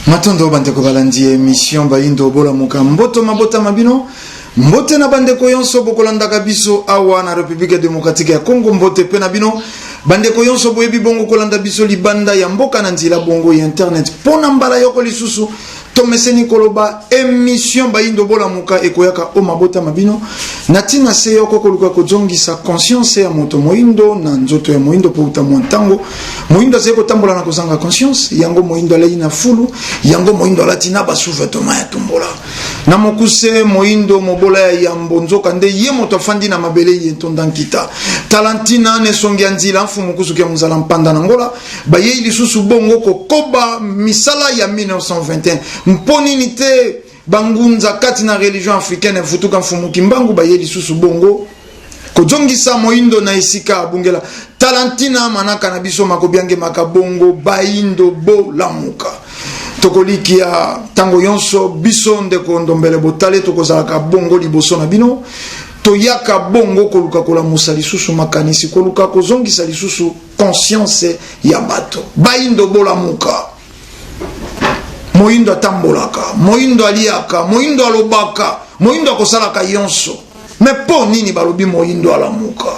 Matondo bandeko balandi ya emission Bayindo Bolamuka, mboto mabota ma bino, mbote na bandeko yonso bokolandaka biso awa na Republique Democratique ya Congo, mbote pe na bino bandeko yonso boyebi bongo kolanda biso libanda ya mboka na nzela bongo ya internet. Pona mbala yoko lisusu tomeseni koloba emission Bayindo Bolamuka ekoyaka o mabota ma bino na ntina se yoko koluka kozongisa conscience ya moto moyindo na nzoto ya moyindo po uta mwa ntango moyindo azali kotambola na kozanga conscience yango moyindo alei na fulu yango moyindo alati na basous-vêtement ya tombola na mokuse moyindo mobola ya yambo nzoka nde ye moto afandi na mabele ye ntonda nkita tala ntina na esongi ya nzila mfumu kusuki ya mozala mpanda na ngola bayei lisusu bongo kokoba misala ya 1921 mpo nini te bangunza kati na religion africaine efutuka mfumu kimbangu baye lisusu bongo kozongisa moindo na esika abungela. Tala ntina manaka na biso makobiangemaka bongo baindo bolamuka. Tokolikia ntango yonso biso ndeko Ndombele Botale tokozalaka bongo liboso na bino, toyaka bongo koluka kolamusa lisusu makanisi, koluka kozongisa lisusu conscience ya bato. Baindo bolamuka. Moindo atambolaka, moindo aliaka, moindo alobaka, moindo akosalaka yonso. Me mpo nini balobi moindo alamuka?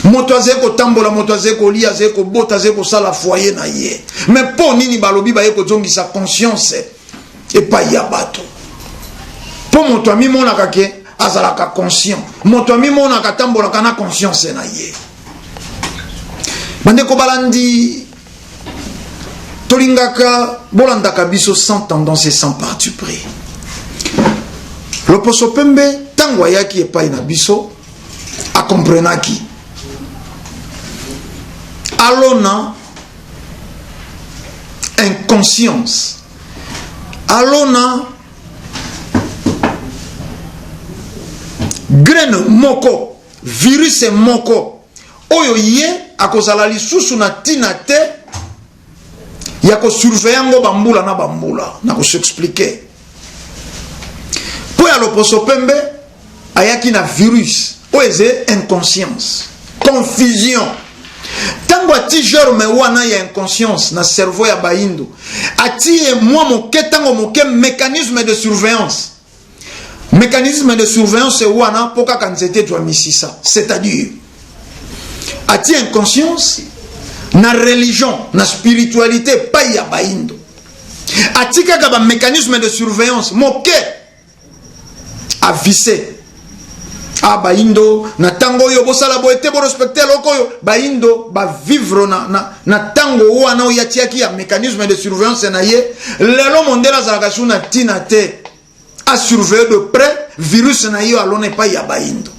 Moto azali kotambola, moto azali kolia, azali kobota, azali kosala foyer na ye. Me mpo nini balobi baye kozongisa conscience epai ya bato? Mpo moto amimonaka ke azalaka conscient, moto amimonaka atambolaka na conscience na ye. Bandeko balandi, tolingaka bolandaka biso sans tendance et sans parti pris. Loposo pembe ntango ayaki epai na biso akomprenaki alona inconscience, alona graine moko, virus moko oyo ye akozala lisusu na ntina te ya kosurveille yango bambula na bambula. Na kosexplike mpo ya loposo pembe ayaki na virus oyo eze inconscience, confusion. Ntango ati germe wana ya inconscience na cerveau ya bayindo, atiye mwa moke, ntango moke mécanisme de surveillance, mécanisme de surveillance wana mpo kaka nzete ezwa misisa, c'est-à-dire ati inconscience na religion na spiritualité epai ya bayindo, ati kaka ba mécanisme de surveillance moke avise a bayindo na ntango oyo bosala boye te, borespecte eloko oyo bayindo bavivre na, na, na ntango wana oyo atiaki ya mécanisme de surveillance na ye. Lelo mondele azalaka su na ntina te asurveille de près virus na ye alona epai ya bayindo.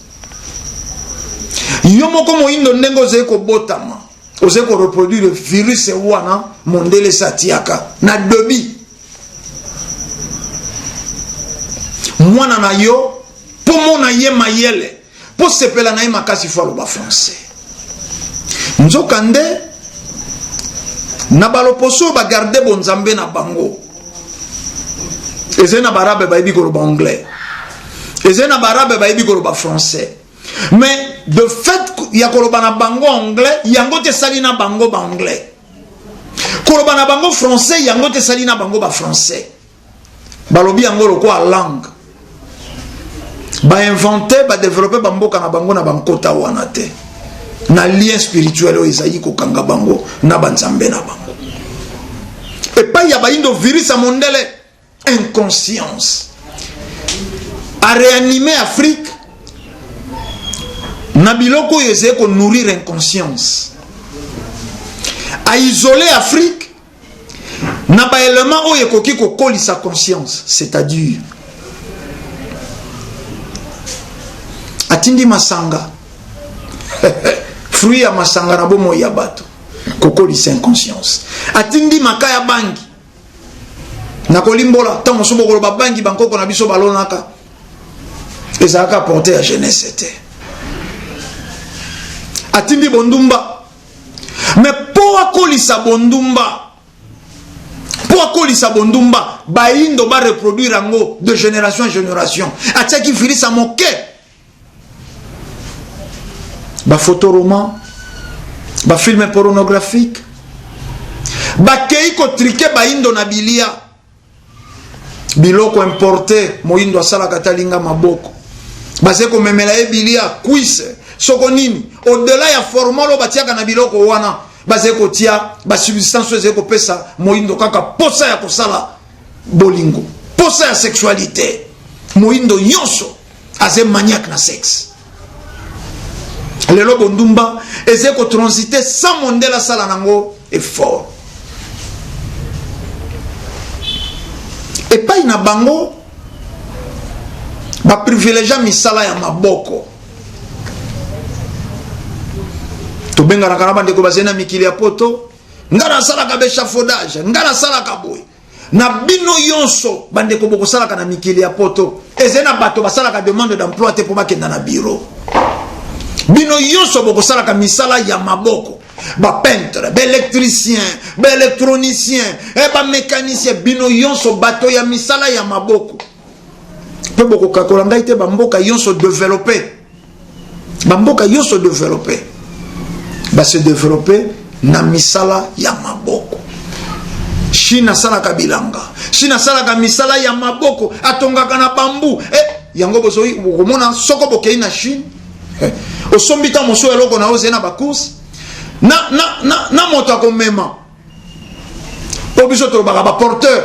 Yo moko moyindo ndenge ozali kobotama, ozali koreproduire virus wana mondele esi atiaka na debi mwana na yo mpo mona ye mayele, mpo sepela na ye makasi, fo aloba français. Nzokande na baloposo oyo bagarde bonzambe na bango, ezali na baarabe bayebi koloba anglais, ezali na baarabe bayebi koloba français, mais de fait ya koloba na bango anglais yango te esali na bango ba anglais, koloba na bango français yango te esali na bango ba français. Balobi yango lokola langue bainvente, badevelope bamboka na bango na bankota wana te, na lien spirituel oyo ezali kokanga bango na banzambe na bango. Epai ya bayindo virus ya mondele inconscience a réanimé Afrique na biloko oyo ezali konourrir inconscience, a isolé Afrique na baélément oyo ekoki kokolisa conscience, c'est-à-dire atindi masanga, fruit ya masanga na bomoi ya bato kokolisa inconscience, atindi maka ya bangi. Nakolimbola ntango mosusu bokoloba bangi bankoko na biso balonaka ezalaka porte ya jeunesse te. Atindi bondumba, me mpo akolisa bondumba, mpo akolisa bondumba bayindo bareproduire yango de génération en génération, atiaki virus ya moke, bafoto roman, bafilme pornographique, Bakei kotrike baindo na bilia biloko importe, moindo asalaka ata linga maboko, bazali komemela ye bilia cuisse soko nini, au-delà ya formol oyo batiaka na biloko wana, bazali kotia basubstance oyo ezali kopesa moindo kaka posa ya kosala bolingo, posa ya sexualité. Moindo nyonso aze maniaque na sexe. Lelo bondumba ezali kotransite sans mondele asala nango effort. Epai na bango baprivilegia misala ya maboko. Tobenganaka na bandeko bazali na mikili ya poto, nga nasalaka bechafaudage, nga nasalaka boye. Na bino yonso bandeko bokosalaka na mikili ya poto, ezali na bato basalaka demande d'emploi te mpo bakenda na bureau. Bino yonso bokosalaka misala ya maboko, bapeintre, baélectricien, baélectronicien, bamécanicien, bino yonso bato ya misala ya maboko. Mpe bokokakola ngai te, bamboka yonso développé, bamboka yonso développé base développé na misala ya maboko. Chine asalaka bilanga, Chine asalaka misala ya maboko, atongaka na bambu. Yango bozoi bokomona soko bokei na Chine, osombi ntango mosusu eloko na yo, ozali na bacourse na, na, na, na moto akomema, mpo biso tolobaka baporteur,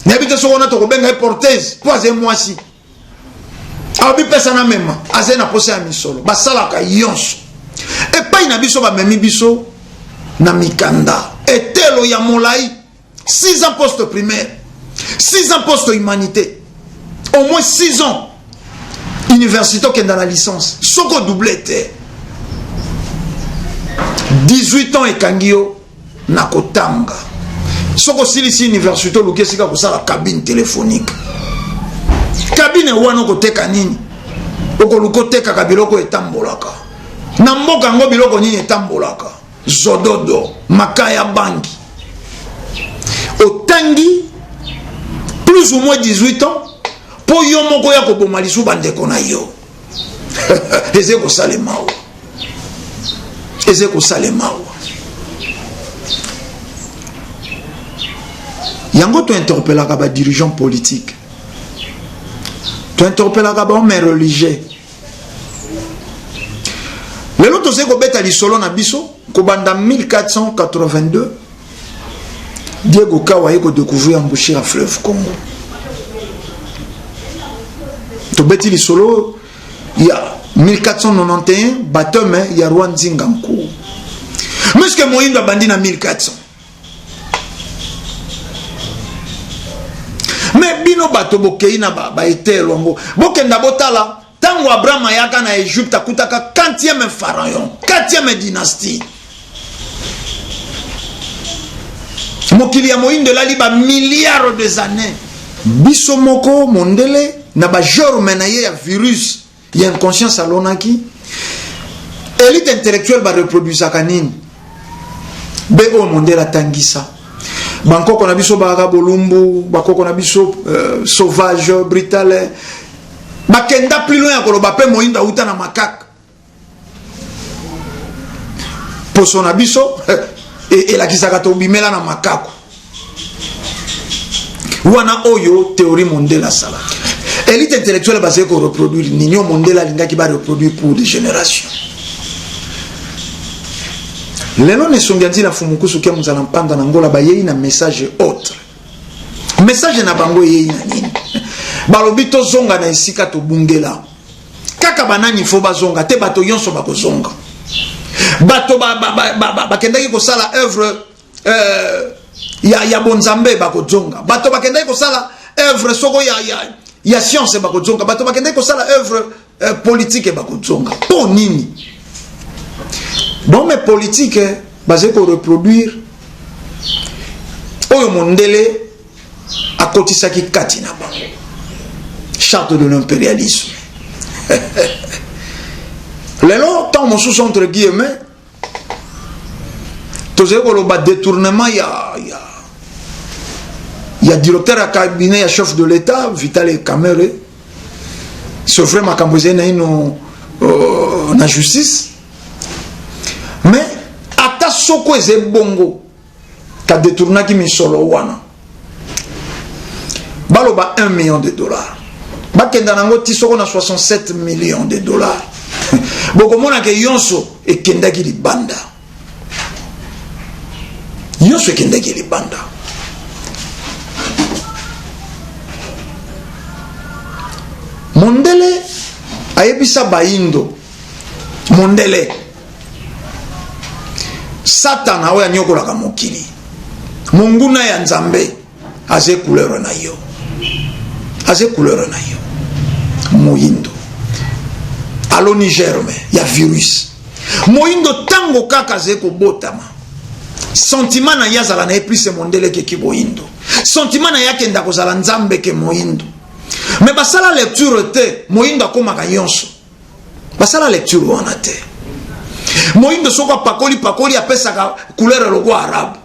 nayebi te soko wana tokobenga ye porteuse mpo azali mwasi, alobi pesa na mema, azali na posa ya misolo. Basalaka yonso. Epai na biso bamemi biso na mikanda etelo ya molai, 6 ans poste primaire, 6 ans poste humanité, au moins 6 ans université, okenda na licence, soko double te 18 ans ekangi yo na kotanga. Soki osilisi université, oluki esika kosala cabine téléphonique. Cabine wana okoteka nini? Okoluka otekaka biloko etambolaka na mboka yango. Biloko nini etambolaka? Zododo, makaya, bangi. Otangi plus ou moins 18 ans mpo yo moko ya koboma lisu bandeko na yo. Eza kosalema awa, eza kosalema awa. Yango tointerpelaka badirigeant politique, tointerpelaka bahomme religieux. Lelo tozali kobeta lisolo na biso kobanda 1482, Diego Cao aye kodécouvrir embouchure ya fleuve Congo. Tobeti lisolo ya 1491, baptême ya roi Nzinga Nkuwu. Miske moyindo abandi na 1400, me bino bato bokei na baetelo yango, bokenda botala ntango Abraham ayaka na Egypte, akutaka 4e pharaon, 4e dynastie. Mokili ya moyindo elali bamilliard des années. Biso moko mondele na bagerme na ye ya virus ya inconscience alonaki élite intellectuelle, bareproduisaka nini? Be oyo mondele atangisa bankoko na biso, bakaka bolumbu, bakoko na biso sauvage, brutal. Bakenda plus loin ya koloba mpe moyindo auta na makaka. Poso na biso elakisaka tobimela na makako wana. Oyo théorie mondele asala, élite intellectuelle bazali koreproduire nini? Oyo mondele alingaki bareproduire pour des générations. Lelo na esongi ya nzila, Fumukusu kia mozala mpanda na Ngola, bayei na message autre. Message na bango eyei na nini? Balobi tozonga na esika tobungela. Kaka banani fo bazonga te? Bato nyonso bakozonga. Bato bakendaki kosala œuvre ya bonzambe bakozonga, bato bakendaki kosala œuvre soko ya science bakozonga, bato bakendaki kosala œuvre politique bakozonga. Mpo nini? Bon, mais politique bazali koreproduire oyo mondele akotisaki kati na bango, charte de l'impérialisme. Lelo ntango mosusu, entre guillemets, tozali koloba détournement ya directeur ya cabinet ya chef de l'État Vital Kamerhe. C'est vrai, makambo ezali naino na justice, mais ata soko eza bongo. Kadetournaki misolo wana. Baloba 1 million de dollars. Bakenda nango ti soko na 67 millions de dollars. Bokomona ke yonso ekendaki libanda. Yonso ekendaki libanda. Mondele ayebisa bayindo, mondele Satana oyo anyokolaka mokili, monguna ya Nzambe, aze couleur na yo, aze couleur na yo moyindo, aloni germe ya virus moyindo. Ntango kaka aze kobotama, sentiment na ye azala na ye plus mondele ke kiboyindo, sentiment na ye akenda kozala Nzambe ke moyindo. Me basala lecture te, moyindo akomaka nyonso. Basala lecture wana te. Moyindo soko apakoli pakoli apesaka couleur lokola arabe,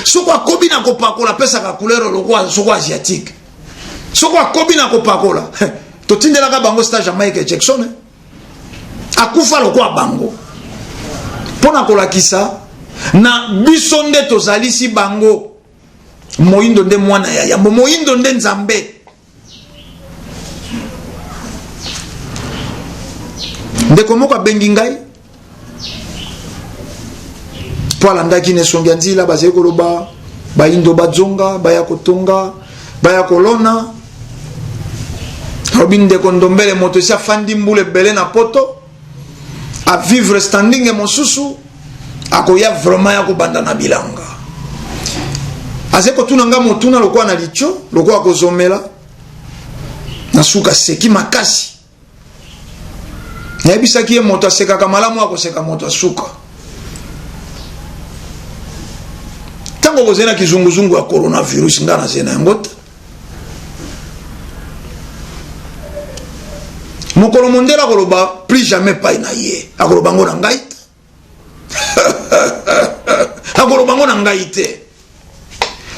soko akobi na kopakola apesaka couleur lokola soko asiatique, soko akobi na kopakola. Totindelaka bango stage ya Michael Jackson, eh? Akufa lokola bango mpo na kolakisa na biso nde tozalisi bango. Moyindo nde mwana ya yambo, moyindo nde Nzambe. Ndeko moko abengi ngai mpo alandaki na esongi ya nzila, bazali koloba bayindo bazonga, baya kotonga, baya kolona. Alobi ndeko Ndombele, moto esi afandi mbula ebele na poto, avivre standing mosusu, akoya vraiment ya kobanda na bilanga. Azali kotuna nga motuna lokola na litio, lokola kozomela na suka seki makasi. Nayebisaki ye moto asekaka malamu akoseka moto asuka. Ntango bozali na kizunguzungu ya coronavirus, nga nazali na yango te. Mokolo mondele akoloba plus jamais pai na ye, akoloba ngo na ngai te. Akoloba ngo na ngai te.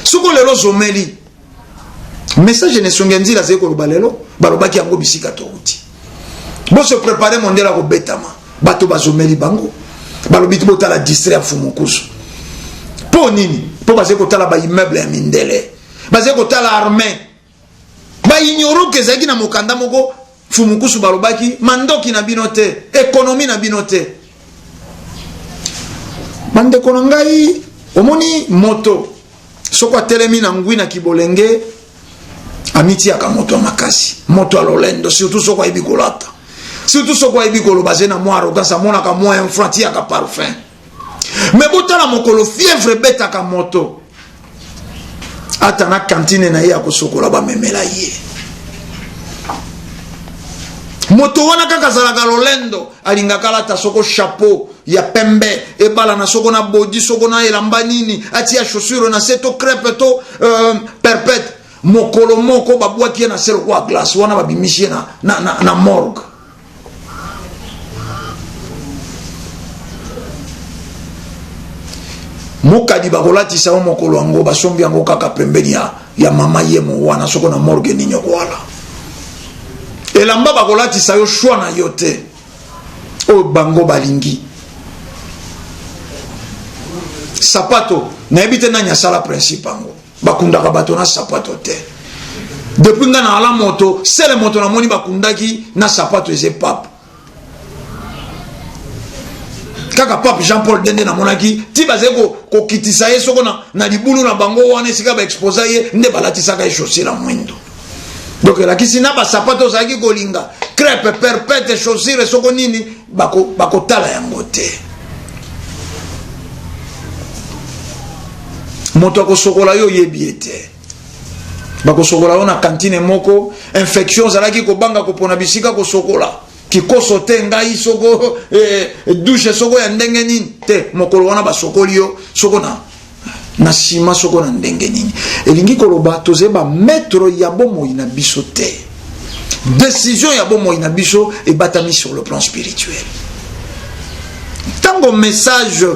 Soko lelo zomeli message na esongi ya nzila, azali koloba lelo balobaki yango bisika touti. Bose prepare, mondele akobetama. Bato bazomeli bango, balobi ti botala distrait ya Mfumukusu. Mpo nini? Mpo bazali kotala baimmeuble ya mindele, bazali kotala armée, baignoro ke ezalaki na mokanda moko Mfumukusu balobaki mandoki na bino te, ekonomi na bino te. Bandeko na ngai, omoni moto soko atelemi na ngwi na kibolenge, amitiaka moto ya makasi, moto ya lolendo, surtout soko ayebi kolata, surtout soko ayebi koloba, aze na mwa arrogance, amonaka mwa un franc, atiyaka parfum. Me botala mokolo fièvre ebetaka moto, ata na kantine na ye ya kosokola bamemela ye. Moto wana kaka azalaka lolendo, alingaka alata soko chapeau ya pembe ebalana soko na bodi, soko na elamba nini, atia chaussure na se to crepe to perpète. Mokolo moko babwaki ye na se lokola glace wana, babimisi ye na, na, na, na morgue. Mokadi bakolatisa yo mokolo yango, basombi yango kaka pembeni ya, ya mama yemo wana, soko na morgue nini okoala elamba bakolatisa yo shwa na yo te oyo bango balingi. Sapato nayebi te nani asala principe yango, bakundaka bato na sapato te. Depuis nga na ala moto sele moto namoni bakundaki na sapato eze pape kaka pape Jean Paul dende namonaki ti bazali kokitisa ye soko na, na libulu na bango wana esika baexposa ye, nde balatisaka ye chaussure ya mwindo. Donc elakisi na basapato ozalaki kolinga crepe perpète chaussure soko nini bakotala bako yango te. Moto akosokola yo oyebi ye te, bakosokola yo na kantine moko, infection ozalaki kobanga kopona bisika kosokola kikoso te, ngai soko eh, douche soko ya ndenge nini te, mokolo wana basokoli yo soko na na nsima soko na ndenge nini. Elingi koloba tozali bametro ya bomoi na biso te. Décision ya bomoi na biso ebatami sur le plan spirituel. Ntango message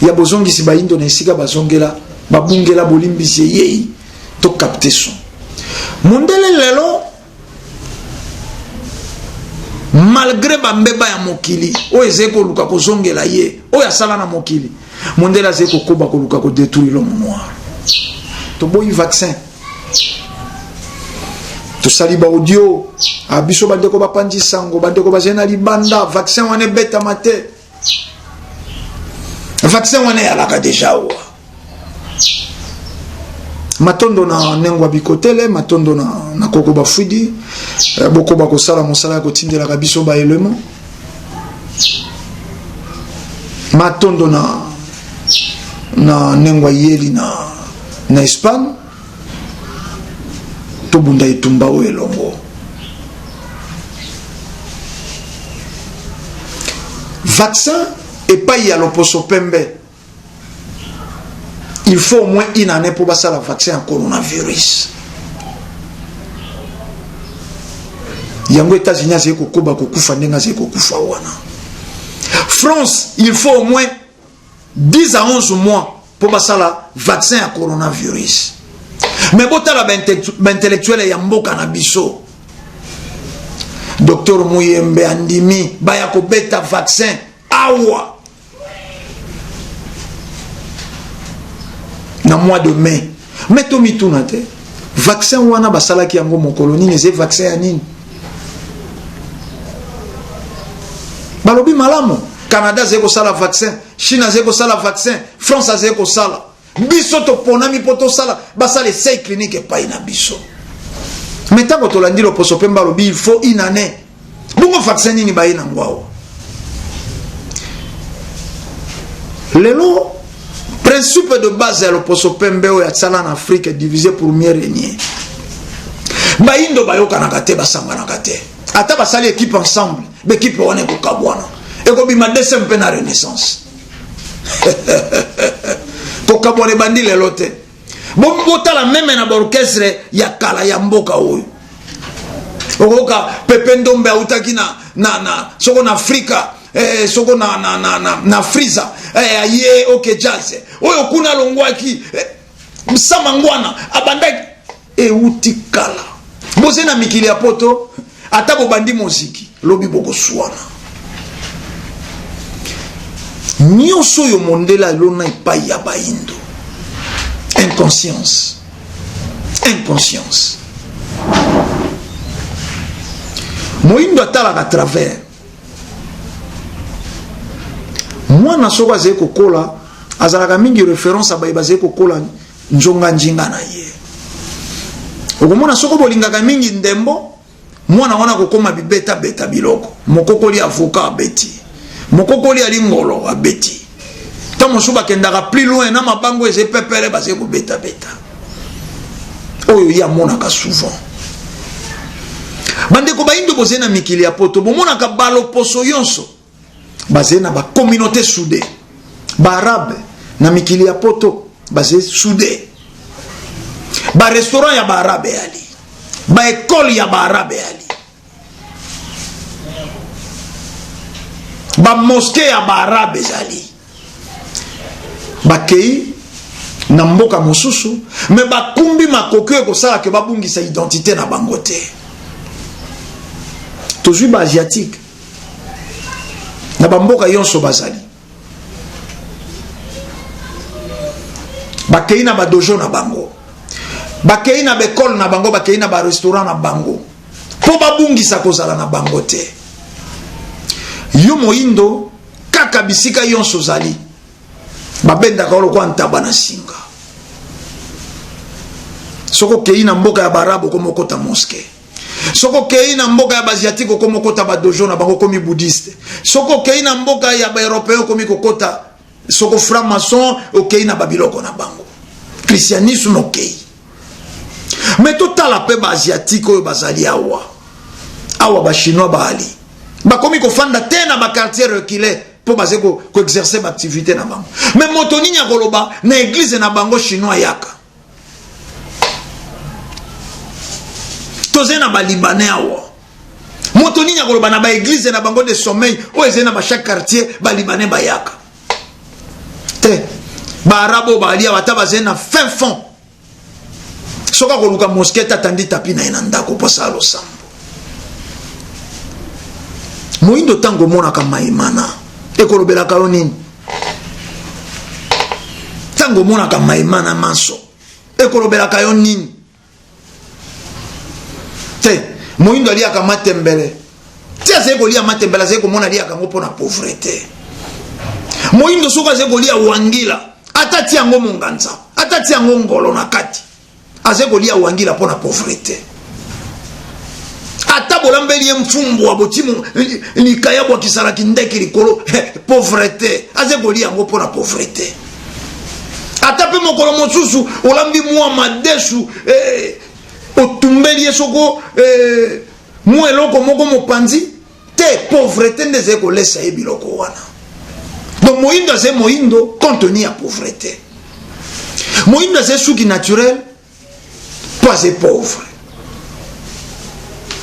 ya bozongisi bayindo na esika bazongela babungela, bolimbisi eyei, tokapte son mondele lelo malgré bambeba ya mokili oyo ezali koluka kozongela ye oyo asala na mokili. Mondele azali kokoba koluka kodetruire l'homme noir. Toboyi vaccin, tosali baaudio a biso bandeko bapanzi sango, bandeko bazali na libanda, vaccin wana ebetama te, vaccin wana eyalaka deja awa. Matondo na nengwa bikotele, matondo na, na koko bafuidi eh, bokoba kosala mosala ya kotindelaka biso baelemo. Matondo na, na nengwa yeli na, na Espagne. Tobunda etumba oyo elongo. Vaccin epai ya loposo pembe, il faut au moins une année pour basala vaccin ya coronavirus. Yango États-Unis azali kokoba kokufa ndenge azali kokufa wana. France, il faut au moins 10 à 11 mois pour basala vaccin ya coronavirus. Mais botala ba intellectuel ya mboka na biso, Docteur Muyembe andimi baya kobeta vaccin awa na mois de mai. Mais tomituna te, vaccin wana basalaki yango mokolo nini? Eza vaccin ya nini? Balobi malamu, Canada azali kosala vaccin, Chine azali kosala vaccin, France azali kosala. Biso toponami mpo tosala, basala essai clinique epai na biso. Mais ntango tolandi loposo mpe balobi il faut une année, bongo vaccin nini baye nango awa lelo? Principe de base ya loposo pembe oyo asala na Afrique, divisé pour mieux régner. Bayindo bayokanaka te, basanganaka te. Ata basali équipe ensemble, baéquipe wana ekokabwana, ekobima DCMP na Renaissance. Kokabwana ebandi lelo te. Botala même na baorchestre ya kala ya mboka oyo, okoyoka Pepe Ndombe autaki na soko na Afrika, soko na Frisa, aye OK Jazz oyo kuna alongwaki, Sama Ngwana abandaki. Euti kala. Boze na mikili ya poto, ata bobandi moziki, lobi bokoswana. Nyonso oyo mondele alona epai ya bayindo, inconscience, inconscience. Moyindo atalaka travers. Mwana soko azali kokola, azalaka mingi référence abaye bazali kokola nzonga njinga na ye. Okomona soko bolingaka mingi ndembo, mwana wana akokoma bibetabeta biloko. Mokokoli avocat abeti, mokokoli ali ngolo abeti. Ntango mosusu bakendaka plus loin na mabango eza epepele, bazali kobetabeta. Oyo ye amonaka souvent. Bandeko bayindo bozali na mikili ya poto, bomonaka baloposo nyonso bazali na bacommunauté soudée. Baarabe na mikili ya poto bazali soudé. Barestaurant ya baarabe eyali, baekole ya baarabe eyali, bamosquée ya baarabe ezali. Bakei na mboka mosusu, me bakumbi makoki oyo ekosalaka babungisa identité na bango te. Tozwi baasiatique na bamboka nyonso bazali, bakei na badojo na bango, bakei na baekole na bango, bakei na barestaurant na bango mpo babungisa kozala na bango te. Yo moyindo, kaka bisika nyonso ozali, babendaka yo lokola ntaba na singa. Soki okei na mboka ya baarabe, okoma okota mosquée. Soki okei na mboka ya baasiatique, okomi okota badojo na bango, okomi bouddhiste. Soki okei na mboka ya baeuropéen, okomi kokota soko franc maçon, okei na babiloko na bango, christianisme okei. Me totala mpe baasiatique oyo bazali awa awa, bachinois baali, bakomi kofanda te na baquartier reculé mpo bazali koexercer baactivité na bango. Me moto nini akoloba na église na bango chinois yaka? Tozali na balibanais awa, moto nini akoloba na baéglise na bango de sommeil oyo ezali na bachaque quartier, balibanais bayaka te? Baarabe oyo baali awa, ata bazali na fin fond, soki akoluka mosquée te, atandi tapi na ye na ndako mpo asala losambo. Moyindo, ntango omonaka maimana, ekolobelaka yo nini? Ntango omonaka maima na manso, ekolobelaka yo nini? Te, moyindo aliaka matembele te, azali kolia matembele, azali komona aliaka yango mpo na pauvreté. Moyindo soki azali kolia wangila, ata ti yango monganza, ata ti yango ngolo na kati, azali kolia wangila mpo na pauvreté. Ata bolambeli ye mfumbwa, boti likaya bwakisalaki ndeke likolo, pauvreté, azali kolia yango mpo na pauvreté. Ata mpe mokolo mosusu olambi mwa madesu, otumbeli ye soko mwa eloko moko mopanzi te, pauvreté nde ezali kolesa ye biloko wana. Donc moyindo azali moyindo compte tenu ya pauvreté. Moyindo azali suki naturel mpo azali pauvre,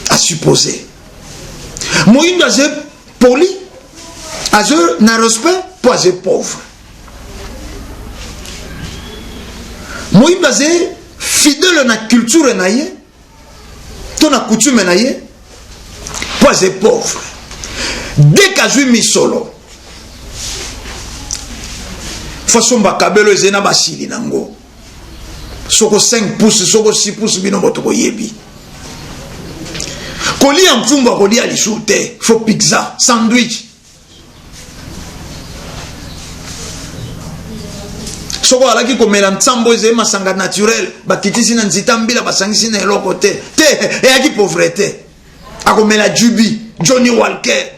à supposer. Moyindo azali poli, azali na respect mpo azali pauvre. Moyindo azali fidèle na culture na ye to na coutume na ye mpo azali pauvre. Dès qu'azwi misolo, fasomba kabelo ezali na basili nango, soko 5 pouces, soko 6 pouces, bino moto boyebi. Kolia mfumbu akolia lisusu te, faut pizza, sandwich. Soko alaki komela nsambo ezali masanga naturel, bakitisi na nzita mbila, basangisi na eloko te te, eyaki pauvreté. Akomela jubi, Johnny Walker,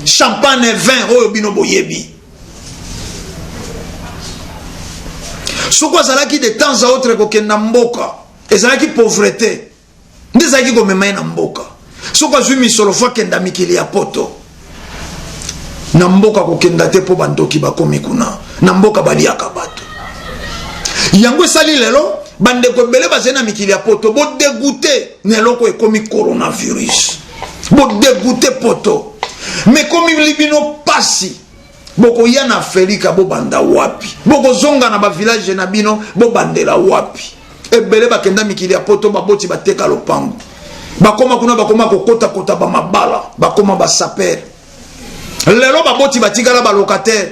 champagne, vin oyo bino boyebi. Soko azalaki de temps à autre kokenda mboka, ezalaki pauvreté nde ezalaki komema ye na mboka. Soko azwi misolo, fo akenda mikili ya poto. Na mboka kokenda te mpo bandoki bakomi kuna, na mboka baliaka bato. Yango esali lelo bandeko ebele bazali na mikili ya poto, bodegute na eloko ekomi coronavirus, bodegute poto, me ekomi bino pasi. Bokoya na Afrika, bobanda wapi? Bokozonga na bavillage na bino, bobandela wapi? Ebele bakenda mikili ya poto, baboti bateka lopango, bakoma kuna, bakoma kokotakota bamabala, bakoma basapere. Lelo baboti batikala balocataire.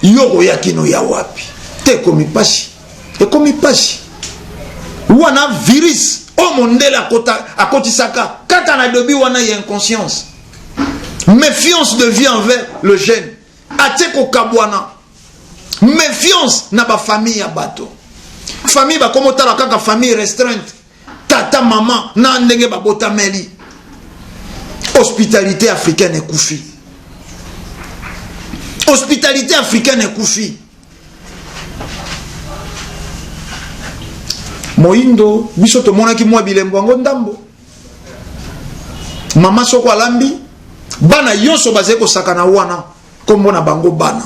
Yo koya kino ya wapi? Te, ekomi pasi, ekomi pasi. Wana virus oyo mondele akotisaka kaka na dobi wana ya inconscience, méfiance de vie envers le jeune, atie kokabwana, méfiance na bafamille ya bato. Famille bakoma otala kaka famille restreinte, tata, mama na ndenge babotameli. Hospitalité africaine ekufi, hospitalité africaine ekufi. Moyindo biso tomonaki mwa bilembo yango ndambo. Mama soko alambi, bana nyonso bazali kosakana wana, kombo na bango bana,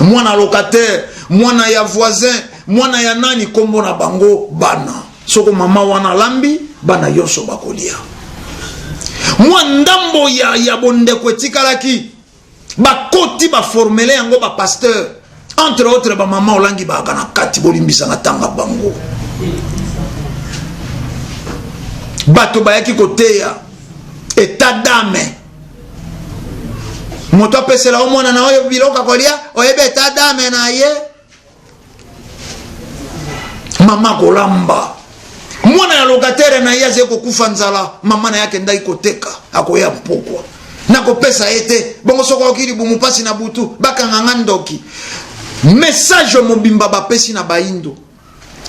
mwana locataire, mwana ya voisin, mwana ya nani, kombo na bango bana. Soko mama wana alambi, bana nyonso bakolia. Mwa ndambo ya bondeko etikalaki, bakoti baformele yango bapasteur, entre autres bamama olangi baaka na kati, bolimbisanga tanga bango. Bato bayaki koteya état d'âme, moto apesela o mwana na oyo biloko akolia, oyebi état d'âme na ye. Mama kolamba, mwana ya locataire na ye azali kokufa nzala, mama na ye akendaki koteka, akoya mpokwa nakopesa ye te. Bongo soki oyoki libumu mpasi na butu, bakanga nga ndoki. Message mobimba bapesi na bayindo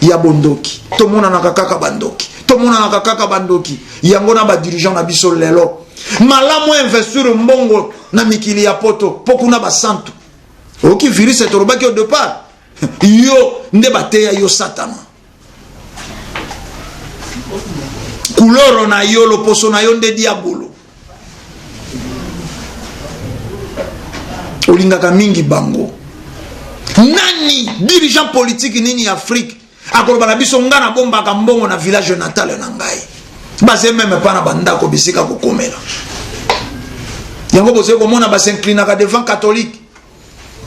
ya bondoki, tomonanaka kaka bandoki, tomonanaka kaka bandoki. Yango na badirigeant na biso lelo, malamu investir mbongo na mikili ya poto mpo kuna basantu. Oyoki virus tolobaki au départ, yo nde bateya yo satana, couleur na yo, loposo na yo nde diabolo. Olingaka mingi bango. Nani dirigeant politique nini ya Afrique akoloba na biso nga nabombaka mbongo na village natal na ngai? Baze meme pa na bandako bisika kokomela yango. Bozali komona basinclinaka devant catholique.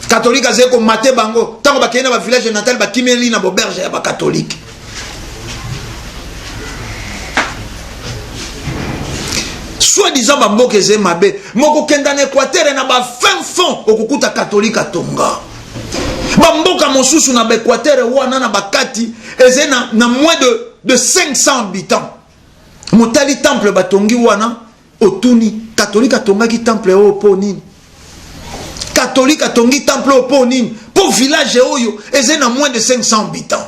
Catholique azali komate bango ntango bakei na bavillage natal, bakimeli na boberge ya bakatholike. Soit disant bamboka ezali mabe, mokokenda na Équateur na bafin fond, okokuta katholike atonga. Bamboka mosusu na baequateur wana na bakati ezali na, na moins de, de 500 habitants. Motali temple batongi wana, otuni katolike atongaki temple oyo mpo nini? Katolike atongi temple oyo mpo nini? Mpo village oyo ezali na moins de 500 habitants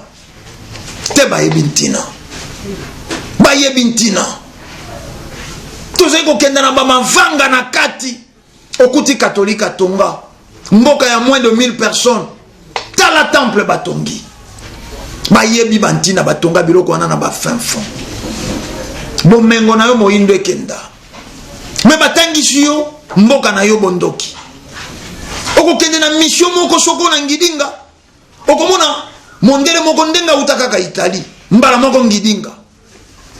te. Bayebi ntina, bayebi ntina. Tozali kokenda na bamavanga na kati, okuti katolike atonga mboka ya moins de 1000 personnes, tala temple batongi. Bayebi bantina batonga biloko wana na bafin fond. Bomengo na yo moyindo ekenda, me batangisi yo mboka na yo bondoki. Okokende na mission moko soko na Ngidinga, okomona mondele moko ndenge auta kaka Italie, mbala moko Ngidinga.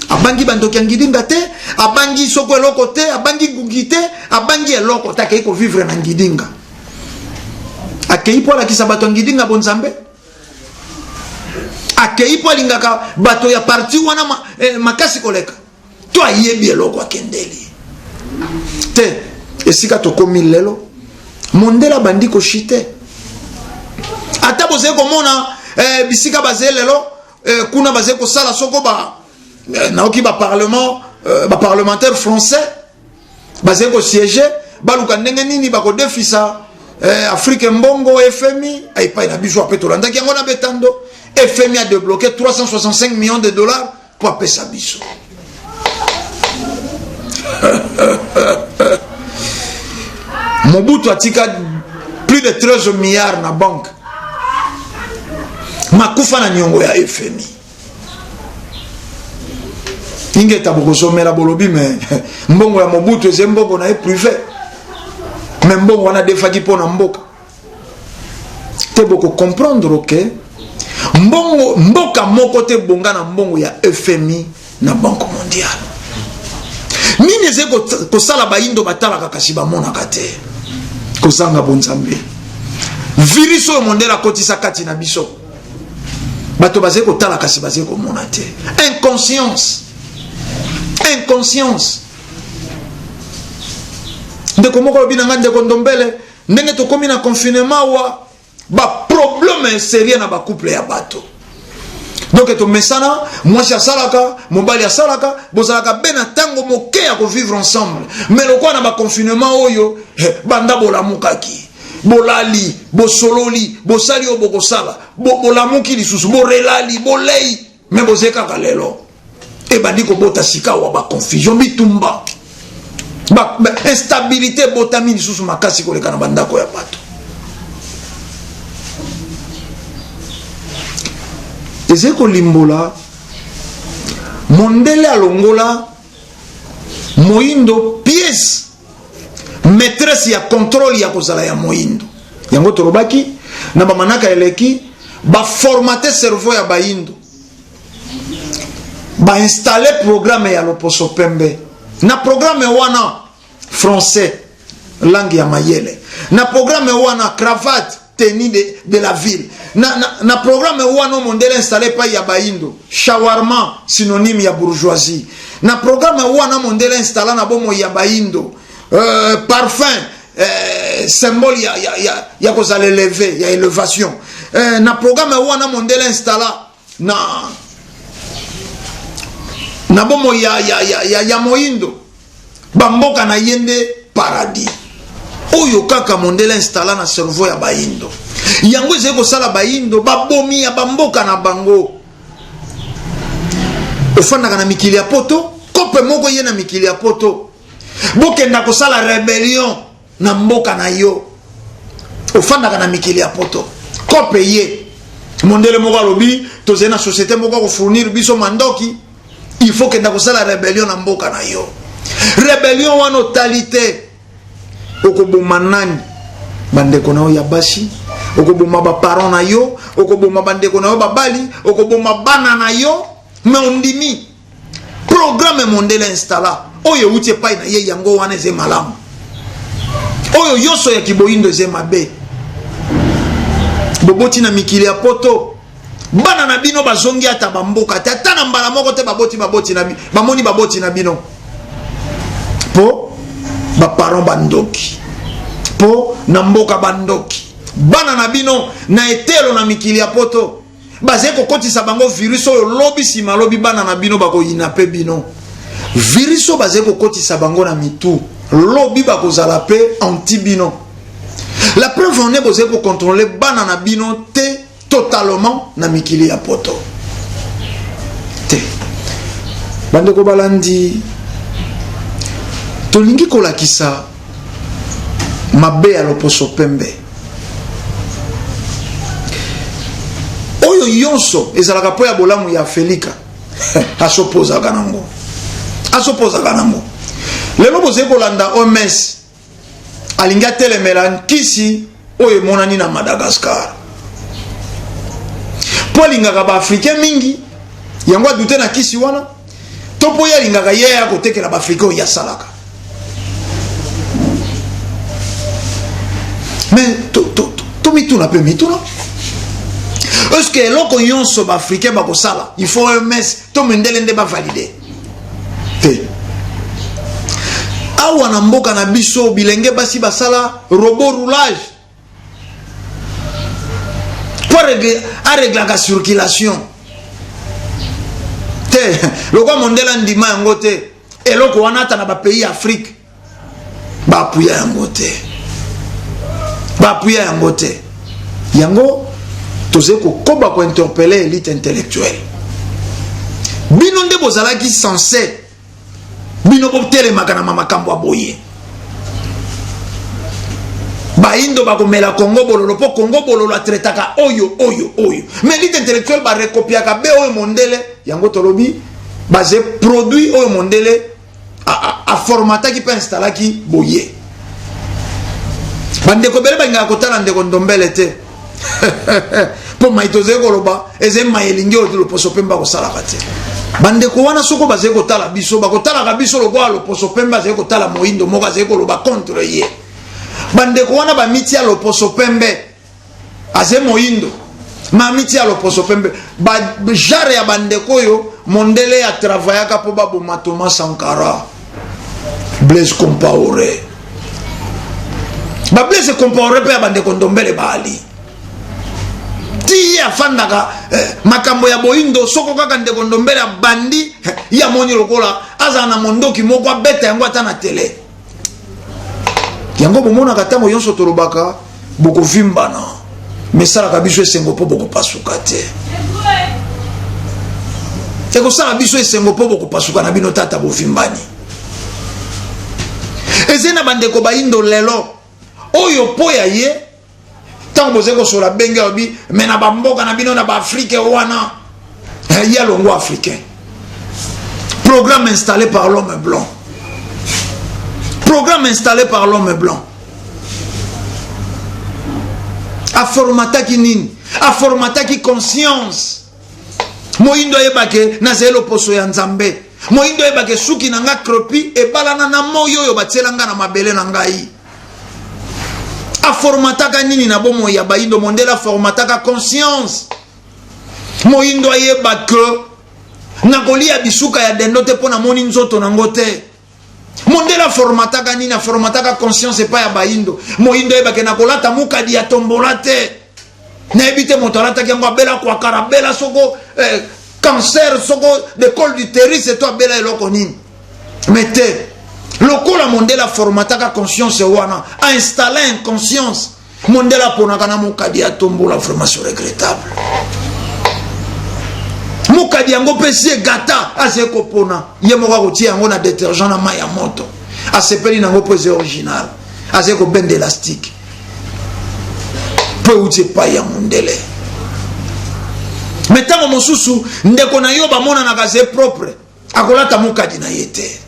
Abangi bandoki ya Ngidinga te, abangi soko eloko te, abangi ngungi te, abangi eloko te. Akei kovivre na Ngidinga, akei mpo alakisa bato ya Ngidinga bonzambe, akei mpo alingaka bato ya parti wana ma, eh, makasi koleka to ayebi eloko akendeli te. Esika tokomi lelo, mondele abandi koshite. Ata bozali komona eh, bisika bazali lelo eh, kuna bazali kosala soko ba eh, naoki baparlement eh, baparlementaire français bazali kosiége, baluka ndenge nini bakodefisa eh, Afrique mbongo FMI epai na biso. Ape tolandaki yango na betando, FMI a débloqué 365 millions de dollars mpo apesa biso. Mobutu atika plus de 13 milliards na banque, makufa na niongo ya FMI. Ingeta, bokozomela bolobi me mbongo ya Mobutu eze mbongo na ye privé, me mbongo wana defaki mpo na mboka te. Bokocomprendre ke mbongo mboka moko te bonga na mbongo ya FMI na Banque mondiale. Nini ezali kosala bayindo batalaka kasi bamonaka te? Kozanga bonzambe. Virus oyo mondele akotisa kati na biso, bato bazali kotala kasi bazali komona te. Inconscience, inconscience. Ndeko moko alobi na ngai: "Ndeko Ndombele, ndenge tokomi na confinement wa, baproblème sérieux na bacouple ya bato." Donc tomesana, mwasi asalaka, mobali asalaka, bozalaka be na ntango moke ya kovivre ensemble. Mais lokola na baconfinement oyo, banda bolamukaki, bolali, bosololi, bosali oyo bokosala, bolamuki lisusu, borelali, bolei, me bozali kaka lelo. Ebandi kobota sika awa baconfusion, bitumba, ba instabilité ebotami lisusu makasi koleka na bandako ya bato. Ezali kolimbola mondele alongola moyindo pièce maîtresse ya contrôle ya kozala ya moyindo. Yango tolobaki na bamanaka eleki, baformate cerveau ya bayindo, bainstalle programme ya loposo pembe. Na programme wana, français langue ya mayele. Na programme wana, cravate, tenue de la ville. Na programme wana mondele installé epai ya bayindo, shawarma, synonyme ya bourgeoisie. Na programme wana mondele installa na bomoi ya bayindo, parfum, symbole ya kozala élevé, ya élévation. Na programme wana mondele installa na bomoi ya moyindo, bamboka na ye nde paradis. Oyo kaka mondele installa na cerveau ya bayindo, yango ezali kosala bayindo babomi ya bamboka na bango. Ofandaka na mikili ya poto, kope moko ye na mikili ya poto, bokenda kosala rébellion na mboka na yo. Ofandaka na mikili ya poto, kope ye mondele moko alobi tozali na société moko akofournir biso mandoki, il faut kenda kosala rébellion na mboka na yo. Rébellion wana otali te okoboma nani? Bandeko na yo ya basi, okoboma baparent na yo, okoboma bandeko na yo babali, okoboma bana na yo. Me ondimi programme mondele installa oyo euti epai na ye, yango wana eza malamu, oyo nyonso ya kiboyindo eza mabe. Boboti na mikili ya poto, bana na bino bazongi ata bamboka te, ata na mbala moko te. Baboti, baboti na bamoni baboti na bino mpo baparent bandoki, mpo na mboka bandoki. Bana na bino na etelo na mikili ya poto bazali kokotisa bango virus oyo lobi nsima lobi bana na bino bakoyina mpe bino. Virus oyo bazali kokotisa bango na mitu lobi bakozala mpe anti bino. La preuve en est, bozali kocontrole bana na bino te totalement na mikili ya poto te. Bandeko balandi, tolingi kolakisa mabe ya loposo pembe oyo nyonso ezalaka mpo ya bolamu ya Afelika. Asopozaka nango, asopozaka nango. Lelo bozali kolanda OMS alingi atelemela nkisi oyo emonani na Madagascar mpo alingaka baafricain mingi, yango adute na kisi wana, to mpo ye alingaka ye ya kotekela baafricain oyo asalaka. Mais tomituna mpe mituna, est-ce que eloko nyonso baafricain bakosala il faut OMS to mindele nde bavalide te? Awa na mboka na biso bilenge basi basala robot roulage po areglaka circulation te. Lokwa mondele andima yango te, eloko wana ata na bapays ya Afrique bapuya yango te, bapuya yango te. Yango tozali kokoba kointerpele élite intellectuelle. Bino nde bozalaki censé, bino botelemaka na makambo ya boye. Bayindo bakomela Kongo bololo mpo Kongo bololo atraitaka oyo oyo oyo, mais élite intellectuelle barekopiaka be oyo mondele. Yango tolobi baze produit oyo mondele aformataki mpe installaki boye. Bandeko ebele balingaka kotala ndeko Ndombele te mpo mai tozali koloba ezali mai elingi oyo loposo pembe akosalaka te. Bandeko wana soko bazali kotala biso, bakotalaka biso lokola loposo pembe azali kotala moyindo moko azali koloba contre ye. Bandeko wana bamitia loposo pembe aze moyindo, mamiti ya loposo pembe, bajare ya bandeko oyo mondele atravayaka mpo baboma Thomas Sankara, Blaise Compaoré. Ba Blaise Compaoré mpe ya bandeko Ndombele baali ti ye afandaka makambo ya boyindo. Soko kaka ndeko Ndombele abandi, ye amoni lokola azala na mondoki moko abeta yango ata na tele. Yango bomonaka ntango nyonso tolobaka bokovimbana, mesalaka biso esengo mpo bokopasuka te. Ekosala biso esengo mpo bokopasuka na bino tata bovimbani. Ezali na bandeko bayindo lelo oyo mpo ya ye ntango bozali kosola benge alobi me na bamboka na bino na baafrike wana, ye alongo africain. Programme installé par l'homme blanc, programme installé par l'homme blanc. Aformataki nini? Aformataki conscience. Moyindo ayebake nazali loposo ya Nzambe. Moyindo ayebake suki na nga crepi ebalana na moi oyo batiela nga na mabele na ngai. Aformataka nini na bomoi ya bayindo? Mondele aformataka conscience. Moyindo ayeba ke nakolia bisuka ya dendo te mpo namoni nzoto nango te. Mondele aformataka nini? Aformataka conscience epai ya bayindo. Moyindo ayebake nakolata mukadi ya tombola te, nayebi te moto alataki yango abela kwakara, abela soko cancer, soko de col d'utérus to abela eloko nini. Mais te, lokola mondele aformataka conscience wana, ainstalle inconscience, mondele aponaka na mokadi ya tombola. Vraiment, c'est regrettable. Mokadi yango mpe si egata, azali kopona ye moko akotia yango na détergent na mai ya moto, asepeli nango mpo eza original. Azali kobenda élastique mpo euti epai ya mondele. Me ntango mosusu ndeko na yo bamonanaka aze propre, akolata mokadi na ye te,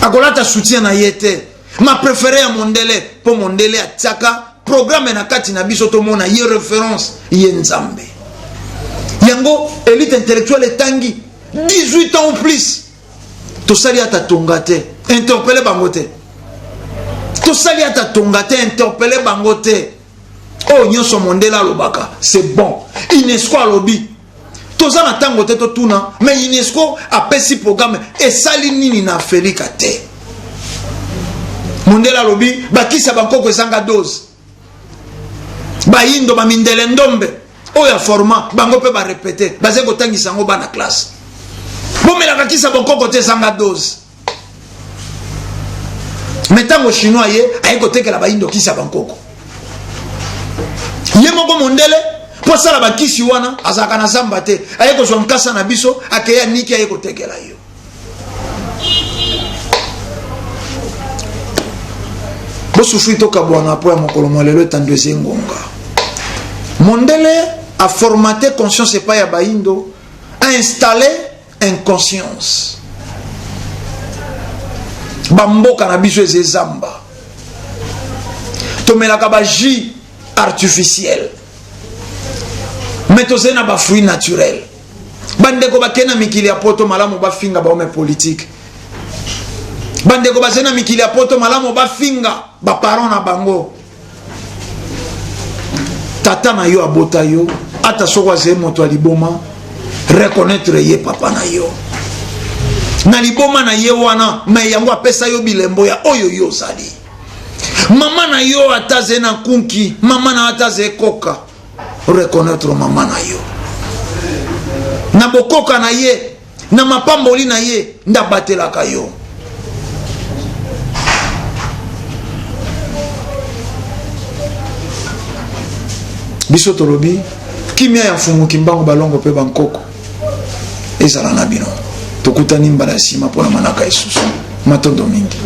akolata soutien na ye te, ma préféré ya mondele, mpo mondele atiaka programme na kati na biso tomona ye référence, ye Nzambe. Yango élite intellectuelle etangi 18 ans ou plus, tosali ata tonga te, interpele bango te. Tosali ata tonga te, interpele bango te. Oyo nyonso mondele alobaka c'est bon. UNESCO alobi, toza na ntango te totuna, mais UNESCO apesi programme esali nini na Afrika te? Mondele alobi bakisa bankoko ezanga dose. Bayindo bamindele ndombe oyo aforma bango mpe barepete, bazali kotangisa yango bana classe. Bomelaka kisa bokoko te, ezanga dose. Me ntango chinois ye aye kotekela bayindo kisi ya bankoko, ye moko mondele mpo asala bakisi wana azalaka na zamba te, aye kozwa nkasa na biso, akei aniki, aye kotekela yo. Bosufri tokabwana mpo ya mokolo mwa lelo, etando eza ngonga. Mondele aformate conscience epai ya bayindo, ainstalle inconscience. Bamboka na biso eza ezamba, tomelaka ba jus artificiel, me tozali na bafruit naturel. Bandeko bakei na mikili ya poto malamu bafinga bahome politike, bandeko bazali na mikili ya poto malamu bafinga baparent na bango. Tata na yo abota yo, ata soko azali moto ya liboma, reconnaître ye papa na yo na liboma na ye wana, me yango apesa yo bilembo ya oyo yo ozali. Mama na yo ata azali na nkunki, mama na yo ata azali koka, reconnaître mama na yo na bokoka na ye, na mapamboli na ye nde abatelaka yo. Biso tolobi kimia ya Mfumu Kimbangu, balongo mpe bankoko ezala na bino. Tokutani mbala ya nsima mpona manaka esusu. Matondo mingi.